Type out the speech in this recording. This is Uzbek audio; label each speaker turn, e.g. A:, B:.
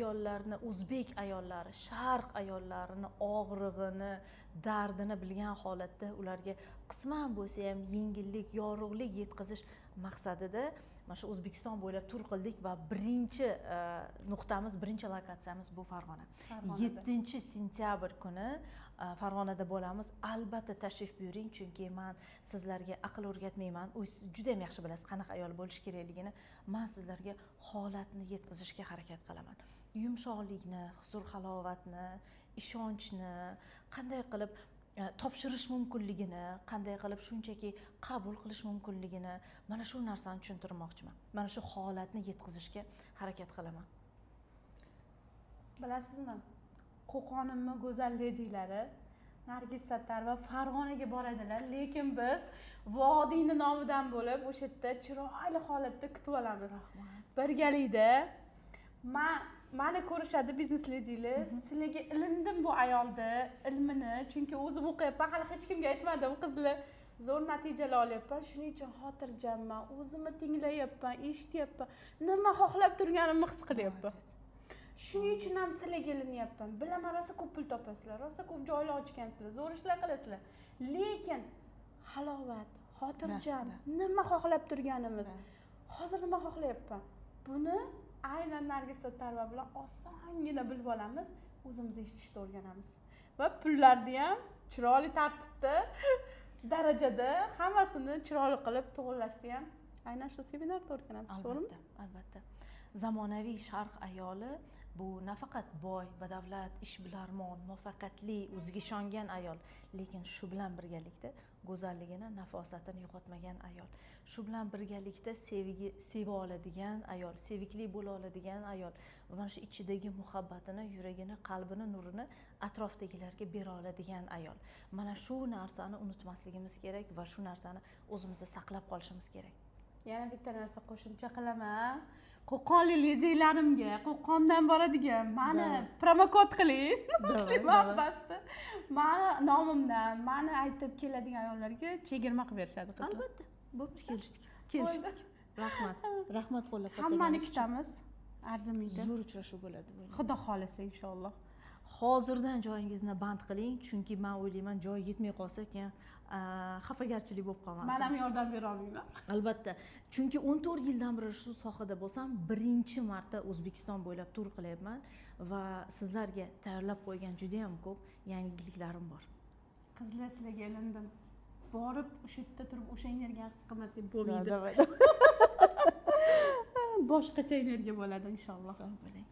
A: Ayollarni, o'zbek ayollari, sharq ayollarini og'rig'ini, dardini bilgan holatda ularga qisman bo'lsa ham yengillik, yorug'lik yetkazish maqsadida mana shu O'zbekiston bo'ylab tur qildik va birinchi nuqtamiz, birinchi lokatsiyamiz bu Farg'ona.
B: Farg'onada.
A: 7-sentyabr kuni Farg'onada bo'lamiz. Albatta tashrif buyuring, chunki man sizlarga aql o'rgatmayman, o'zingiz juda yam yaxshi bilasiz qanaqa ayol bo'lish kerakligini. Man sizlarga holatni yetkazishga harakat qilaman, yumshoqlikni, huzur halovatni, ishonchni qanday qilib topshirish mumkinligini, qanday qilib shunchaki qabul qilish mumkinligini, mana shu narsani tushuntirmoqchiman, mana shu holatni yetkazishga harakat qilaman.
B: Bilasizmi, Qo'qonimni go'zal ledilari Nargiz Sattarova Farg'onaga boradilar, lekin biz vodiyni nomidan bo'lib o'sha yerda chiroyli holatda kutib olamiz birgalikda. Man, mani ko'rishadi biznes ledilar, sizlarga ilindim bu ayolni ilmini, chunki o'zim o'qiyapman, hali hech kimga aytmadim, qizlar. Zo'r natijalar olyapman, shuning uchun xotirjamman, o'zimni tinglayapman, eshityapman, nima xohlab turganimni his qilyapman. Shuning uchun ham sizlarga ilinyapman. Bilaman, rosa ko'p pul topasizlar, rosa ko'p joylar ochgansizlar, zo'r ishlar qilasizlar, lekin halovat, xotirjam, nima xohlab turganimiz, hozir nima xohlayapman, buni aynan Nargiz Sattarova bilan osongina bilib olamiz, o'zimiz eshitishni o'rganamiz va pullarni ham chiroyli tartibda, darajada, hammasini chiroyli qilib to'g'irlashni ham aynan shu seminarda o'rganamiz, to'g'rimi?
A: Albatta, albatta. Zamonaviy sharq ayoli bu nafaqat boy, badavlat, ishbilarmon, muvaffaqiyatli, o'ziga ishongan ayol, lekin shu bilan birgalikda go'zalligini, nafosatini yo'qotmagan ayol, shu bilan birgalikda sevgi seva oladigan ayol, sevikli bo'la oladigan ayol va mana shu ichidagi muhabbatini, yuragini, qalbini nurini atrofdagilarga bera oladigan ayol. Mana shu narsani unutmasligimiz kerak va shu narsani o'zimizda saqlab qolishimiz kerak.
B: Yana bitta narsa qo'shimcha qilaman. Qo'qonlik ledilarimga, Qo'qondan boradigan, mani promokod qiling.
A: Давай.
B: Pastda mani nomimdan, mani aytib keladigan ayollarga chegirma qilib berishadi qizlar.
A: Albatta, bo'pti, kelishdik, kelishdik. Rahmat, rahmat qo'llab
B: Hammani
A: quvvatlaganingiz uchun.
B: kutamiz, arzimaydi.
A: Zo'r uchrashuv bo'ladi deb o'ylayman.
B: Xudo xohlasa, inshaalloh.
A: Hozirdan joyingizni band qiling, chunki man o'ylayman, joy yetmay qolsa, keyin xafagarchilik bo'lib qolmasin.
B: Man ham yordam bera olmayman.
A: Albatta, chunki 14 yildan beri shu sohada bo'lsam, birinchi marta O'zbekiston bo'ylab tur qilyapman va sizlarga tayyorlab qo'ygan judayam ko'p yangiliklarim bor.
B: Qizlar, sizlarga ilindim. Borib o'sha yerda turib, o'sha energiyani his qilmasak bo'lmaydi.
A: Давай.
B: Boshqacha energiya bo'ladi, inshaalloh.
A: Sog' bo'ling.